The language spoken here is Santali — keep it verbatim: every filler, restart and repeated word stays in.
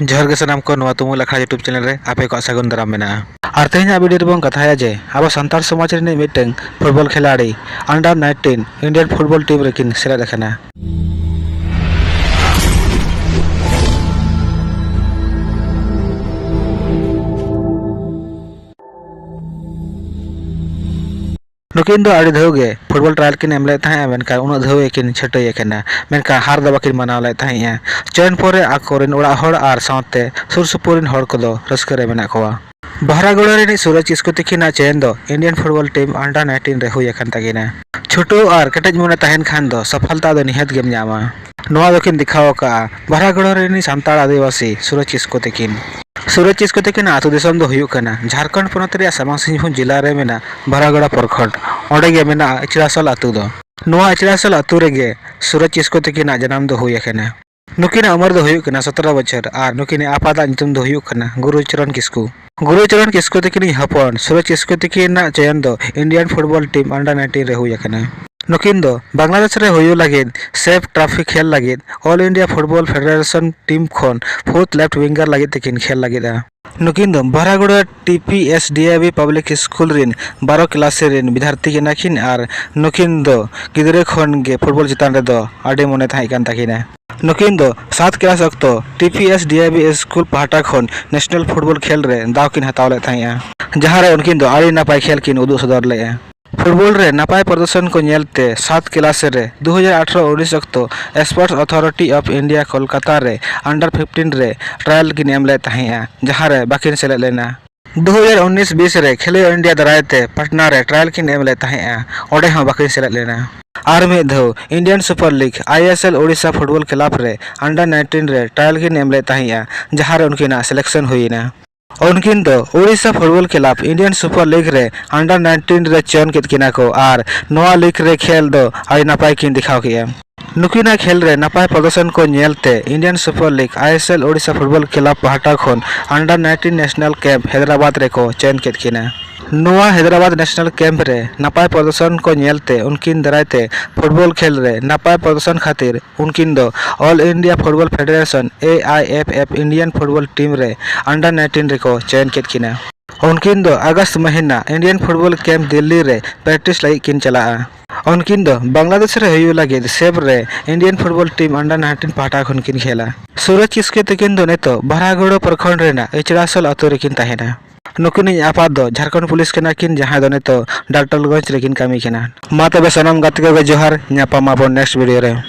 ᱡᱚᱦᱟᱨ ᱜᱮ ᱥᱟᱱᱟᱢ ᱠᱚ, ᱱᱚᱣᱟ ᱛᱩᱢᱩᱞ ᱟᱠᱷᱲᱟ YouTube channel ᱨᱮ ᱟᱯᱮ ᱠᱚᱣᱟᱜ ᱥᱟᱹᱜᱩᱱ ᱫᱟᱨᱟᱢ ᱢᱮᱱᱟᱜᱼᱟ᱾ ᱟᱨ ᱛᱮᱦᱮᱧᱟᱜ video ᱨᱮᱵᱚᱱ ᱠᱟᱛᱷᱟᱭᱟ ᱡᱮ ᱟᱵᱚ ᱥᱟᱱᱛᱟᱲ ᱥᱚᱢᱟᱡᱽ ᱨᱤᱱᱤᱡ ᱢᱤᱫᱴᱟᱝ football ᱠᱷᱤᱞᱟᱲᱤ under nineteen Indian football team ᱨᱮᱠᱤᱱ ᱥᱮᱞᱮᱫ ᱟᱠᱟᱱᱟ᱾ ᱱᱩᱠᱤᱱ ᱫᱚ ᱟᱹᱰᱤ ᱫᱷᱟᱣ ᱜᱮ football trial ᱠᱤᱱ ᱮᱢ ᱞᱮᱫ ᱛᱟᱦᱮᱸᱜᱼᱟ, ᱢᱮᱱᱠᱷᱟᱱ ᱩᱱᱟᱹᱜ ᱫᱷᱟᱣ ᱜᱮᱠᱤᱱ ᱪᱷᱟᱹᱴᱟᱹᱭ ᱟᱠᱟᱱᱟ, ᱢᱮᱱᱠᱷᱟᱱ ᱦᱟᱨ ᱫᱚ ᱵᱟᱹᱠᱤᱱ ᱢᱟᱱᱟᱣ ᱞᱮᱫ ᱛᱟᱦᱮᱸᱜᱼᱟ᱾ ᱪᱚᱭᱚᱱ ᱯᱚᱨᱮ ᱟᱠᱚᱨᱮᱱ ᱚᱲᱟᱜ ᱦᱚᱲ ᱟᱨ ᱥᱟᱶᱛᱮ ᱥᱩᱨ ᱥᱩᱯᱩᱨ ᱨᱮᱱ ᱦᱚᱲ ᱠᱚᱫᱚ ᱨᱟᱹᱥᱠᱟᱹ ᱨᱮ ᱢᱮᱱᱟᱜ ᱠᱚᱣᱟ᱾ ᱵᱟᱦᱨᱟᱜᱚᱲᱟ ᱨᱤᱱᱤᱡ ᱥᱩᱨᱚᱡᱽ ᱠᱤᱥᱠᱩ ᱛᱤᱠᱤᱱᱟᱜ ᱪᱚᱭᱚᱱ ᱫᱚ Indian football team under nineteen ᱨᱮ ᱦᱩᱭ ᱟᱠᱟᱱ ᱛᱟᱹᱠᱤᱱᱟ᱾ ᱪᱷᱩᱴᱟᱹᱣ ᱟᱨ ᱠᱮᱴᱮᱡ ᱢᱚᱱᱮ ᱛᱟᱦᱮᱱ ᱠᱷᱟᱱ ᱫᱚ ᱥᱚᱯᱷᱚᱞᱛᱟ ᱫᱚ ᱱᱤᱦᱟᱹᱛ ᱜᱮᱢ ᱧᱟᱢᱟ᱾ ᱱᱚᱣᱟ ᱫᱚᱠᱤᱱ ᱫᱮᱠᱷᱟᱣ ᱟᱠᱟᱫᱼᱟ ᱵᱟᱦᱨᱟᱜᱚᱲᱟ ᱨᱤᱱᱤᱡ ᱥᱟᱱᱛᱟᱲ ᱟᱹᱫᱤᱵᱟᱹᱥᱤ ᱥᱩᱨᱚᱡᱽ ᱠᱤᱥᱠᱩ ᱛᱤᱠᱤᱱ᱾ ᱥᱩᱨᱚᱡᱽ ᱠᱤᱥᱠᱩ ᱛᱤᱠᱤᱱᱟᱜ ᱟᱹᱛᱩ ᱫᱤᱥᱚᱢ ᱫᱚ ᱦᱩᱭᱩᱜ ᱠᱟᱱᱟ ᱡᱷᱟᱲᱠᱷᱚᱸᱰ ᱯᱚᱱᱚᱛ ᱨᱮᱭᱟᱜ ᱥᱟᱢᱟᱝ ᱥᱤᱝᱵᱷᱩᱢ ᱡᱮᱞᱟ ᱨᱮ ᱢᱮᱱᱟᱜ ᱵᱟᱦᱨᱟᱜᱚᱲᱟ ᱯᱨᱚᱠᱷᱚᱸᱰ᱾ ᱚᱸᱰᱮ ᱜᱮ ᱢᱮᱱᱟᱜᱼᱟ ᱤᱪᱲᱟᱥᱚᱞ ᱟᱹᱛᱩ ᱫᱚ᱾ ᱱᱚᱣᱟ ᱤᱪᱲᱟᱥᱚᱞ ᱟᱹᱛᱩ ᱨᱮᱜᱮ ᱥᱩᱨᱚᱡᱽ ᱠᱤᱥᱠᱩ ᱛᱤᱠᱤᱱᱟᱜ ᱡᱟᱱᱟᱢ ᱫᱚ ᱦᱩᱭ ᱟᱠᱟᱱᱟ᱾ ᱱᱩᱠᱤᱱᱟᱜ ᱩᱢᱮᱨ ᱫᱚ ᱦᱩᱭᱩᱜ ᱠᱟᱱᱟ ᱥᱚᱛᱨᱚ ᱵᱚᱪᱷᱚᱨ ᱟᱨ ᱱᱩᱠᱤᱱᱤᱡ ᱟᱯᱟᱛᱟᱜ ᱧᱩᱛᱩᱢ ᱫᱚ ᱦᱩᱭᱩᱜ ᱠᱟᱱᱟ ᱜᱩᱨᱩᱪᱚᱨᱚᱱ ᱠᱤᱥᱠᱩ᱾ ᱜᱩᱨᱩᱪᱚᱨᱚᱱ ᱠᱤᱥᱠᱩ ᱛᱤᱠᱤᱱᱤᱡ ᱦᱚᱯᱚᱱ ᱥᱩᱨᱚᱡᱽ ᱠᱤᱥᱠᱩ ᱛᱤᱠᱤᱱᱟᱜ ᱪᱚᱭᱚᱱ ᱫᱚ Indian football team under nineteen ᱨᱮ ᱦᱩᱭ ᱟᱠᱟᱱᱟ᱾ ᱱᱩᱠᱤᱱ ᱫᱚ ᱵᱟᱝᱞᱟᱫᱮᱥ ᱨᱮ ᱦᱩᱭᱩᱜ ᱞᱟᱹᱜᱤᱫ ᱥᱮᱯ ᱴᱨᱚᱯᱷᱤ ᱠᱷᱮᱞ ᱞᱟᱹᱜᱤᱫ All India Football Federation team ᱠᱷᱚᱱ fourth left winger ᱞᱟᱹᱜᱤᱫ ᱛᱮᱠᱤᱱ ᱠᱷᱮᱞ ᱞᱟᱹᱜᱤᱫᱼᱟ᱾ ᱱᱩᱠᱤᱱ ᱫᱚ ᱵᱟᱦᱨᱟᱜᱚᱲᱟ T P S D I B public school ᱨᱤᱱ ᱵᱟᱨᱚ ᱠᱞᱟᱥ ᱨᱤᱱ ᱵᱤᱫᱽᱭᱟᱨᱛᱷᱤ ᱠᱟᱱᱟ ᱠᱤᱱ ᱟᱨ ᱱᱩᱠᱤᱱ ᱫᱚ ᱜᱤᱫᱽᱨᱟᱹ ᱠᱷᱚᱱ ᱜᱮ football ᱪᱮᱛᱟᱱ ᱨᱮᱫᱚ ᱟᱹᱰᱤ ᱢᱚᱱᱮ ᱛᱟᱦᱮᱸ ᱠᱟᱱ ᱛᱟᱹᱠᱤᱱᱟ᱾ ᱱᱩᱠᱤᱱ ᱫᱚ ᱥᱟᱛ ᱠᱞᱟᱥ ᱚᱠᱛᱚ T P S D I B school ᱯᱟᱦᱴᱟ ᱠᱷᱚᱱ national football ᱠᱷᱮᱞ ᱨᱮ ᱫᱟᱣ ᱠᱤᱱ ᱦᱟᱛᱟᱣ ᱞᱮᱫ ᱛᱟᱦᱮᱸᱫᱼᱟ, ᱡᱟᱦᱟᱸ ᱨᱮ ᱩᱱᱠᱤᱱ ᱫᱚ ᱟᱹᱰᱤ ᱱᱟᱯᱟᱭ ᱠᱷᱮᱞ ᱠᱤᱱ ᱩᱫᱩᱜ ᱥᱚᱫᱚᱨ ᱞᱮᱫᱼᱟ᱾ football ᱨᱮ ᱱᱟᱯᱟᱭ ᱯᱨᱚᱫᱚᱨᱥᱚᱱ ᱠᱚ ᱧᱮᱞ ᱛᱮ ᱥᱟᱛ ᱠᱞᱟᱥ ᱨᱮ ᱫᱩ ᱦᱟᱡᱟᱨ ᱟᱴᱷᱨᱚ ᱩᱱᱤᱥ ᱚᱠᱛᱚ Sports Authority of India Kolkata ᱨᱮ under fifteen ᱨᱮ trial ᱠᱤᱱ ᱮᱢ ᱞᱮᱫ ᱛᱟᱦᱮᱸᱫᱼᱟ, ᱡᱟᱦᱟᱸ ᱨᱮ ᱵᱟᱹᱠᱤᱱ ᱥᱮᱞᱮᱫ ᱞᱮᱱᱟ᱾ ᱫᱩ ᱦᱟᱡᱟᱨ ᱩᱱᱤᱥ ᱵᱤᱥ ᱨᱮ ᱠᱷᱮᱞᱳᱭᱟᱹ ᱤᱱᱰᱤᱭᱟ ᱫᱟᱨᱟᱭ ᱛᱮ ᱯᱟᱴᱱᱟ ᱨᱮ trial ᱠᱤᱱ ᱮᱢ ᱞᱮᱫ ᱛᱟᱦᱮᱸᱫᱼᱟ, ᱚᱸᱰᱮ ᱦᱚᱸ ᱵᱟᱹᱠᱤᱱ ᱥᱮᱞᱮᱫ ᱞᱮᱱᱟ᱾ ᱟᱨ ᱢᱤᱫ ᱫᱷᱟᱣ Indian Super League, I S L, Odisha football club ᱨᱮ under nineteen ᱨᱮ trial ᱠᱤᱱ ᱮᱢ ᱞᱮᱫ ᱛᱟᱦᱮᱸᱫᱼᱟ, ᱡᱟᱦᱟᱸ ᱨᱮ ᱩᱱᱠᱤᱱᱟᱜ selection ᱦᱩᱭ ᱮᱱᱟ᱾ ᱩᱱᱠᱤᱱ ᱫᱚ Odisha football club Indian Super League ᱨᱮ under nineteen ᱨᱮ ᱪᱚᱭᱚᱱ ᱠᱮᱫ ᱠᱤᱱᱟ ᱠᱚ ᱟᱨ ᱱᱚᱣᱟ league ᱨᱮ ᱠᱷᱮᱞ ᱫᱚ ᱟᱹᱰᱤ ᱱᱟᱯᱟᱭ ᱠᱤᱱ ᱫᱮᱠᱷᱟᱣ ᱠᱮᱫᱼᱟ᱾ ᱱᱩᱠᱤᱱᱟᱜ ᱠᱷᱮᱞ ᱨᱮ ᱱᱟᱯᱟᱭ ᱯᱨᱚᱫᱚᱨᱥᱚᱱ ᱠᱚ ᱧᱮᱞ ᱛᱮ Indian Super League, I S L, Odisha football club ᱯᱟᱦᱴᱟ ᱠᱷᱚᱱ under nineteen national camp Hyderabad ᱨᱮᱠᱚ ᱪᱚᱭᱚᱱ ᱠᱮᱫ ᱠᱤᱱᱟ᱾ ᱱᱚᱣᱟ ᱦᱟᱭᱫᱨᱟᱵᱟᱫ ᱱᱮᱥᱱᱟᱞ ᱠᱮᱢᱯ ᱨᱮ ᱱᱟᱯᱟᱭ ᱯᱨᱚᱫᱚᱨᱥᱚᱱ ᱠᱚ ᱧᱮᱞᱛᱮ ᱩᱱᱠᱤᱱ ᱫᱟᱨᱟᱭᱛᱮ ᱯᱷᱩᱴᱵᱚᱞ ᱠᱷᱮᱞ ᱨᱮ ᱱᱟᱯᱟᱭ ᱯᱨᱚᱫᱚᱨᱥᱚᱱ ᱠᱷᱟᱹᱛᱤᱨ ᱩᱱᱠᱤᱱ ᱫᱚ All India Football Federation, A I F F, Indian Football Team ᱨᱮ under nineteen ᱨᱮᱠᱚ ᱪᱚᱭᱚᱱ ᱠᱮᱫ ᱠᱤᱱᱟ᱾ ᱩᱱᱠᱤᱱ ᱫᱚ ᱟᱜᱚᱥᱴ ᱢᱟᱹᱦᱤᱱᱟ Indian Football Camp ᱫᱤᱞᱞᱤ ᱨᱮ practice ᱞᱟᱹᱜᱤᱫ ᱠᱤᱱ ᱪᱟᱞᱟᱜᱼᱟ᱾ ᱩᱱᱠᱤᱱ ᱫᱚ ᱵᱟᱝᱞᱟᱫᱮᱥ ᱨᱮ ᱦᱩᱭᱩᱜ ᱞᱟᱹᱜᱤᱫ ᱥᱮᱵᱷ ᱨᱮ Indian Football Team under nineteen ᱯᱟᱦᱴᱟ ᱠᱷᱚᱱ ᱠᱤᱱ ᱠᱷᱮᱞᱟ᱾ ᱥᱩᱨᱚᱡᱽ ᱠᱤᱥᱠᱩ ᱛᱟᱹᱠᱤᱱ ᱫᱚ ᱱᱤᱛᱚᱜ ᱵᱷᱟᱨᱟᱜᱚᱲ ᱯᱨᱚᱠᱷᱚᱸᱰ ᱨᱮᱱᱟᱜ ᱤᱪᱲᱟᱥᱳᱞ ᱟᱛᱳ ᱨᱮᱠᱤᱱ ᱛᱟᱦᱮᱱᱟ᱾ ᱱᱩᱠᱤᱱᱤᱡ ᱟᱯᱟᱛ ᱫᱚ ᱡᱷᱟᱲᱠᱷᱚᱸᱰ ᱯᱩᱞᱤᱥ ᱠᱟᱱᱟ ᱠᱤᱱ, ᱡᱟᱦᱟᱸᱭ ᱫᱚ ᱱᱤᱛᱚᱜ ᱰᱟᱞᱴᱚᱱᱜᱚᱸᱡᱽ ᱨᱮᱠᱤᱱ ᱠᱟᱹᱢᱤ ᱠᱟᱱᱟ᱾ ᱢᱟ ᱛᱚᱵᱮ ᱥᱟᱱᱟᱢ ᱜᱟᱛᱮ ᱠᱚᱜᱮ ᱡᱚᱦᱟᱨ, ᱧᱟᱯᱟᱢ ᱟᱵᱚᱱ next video ᱨᱮ᱾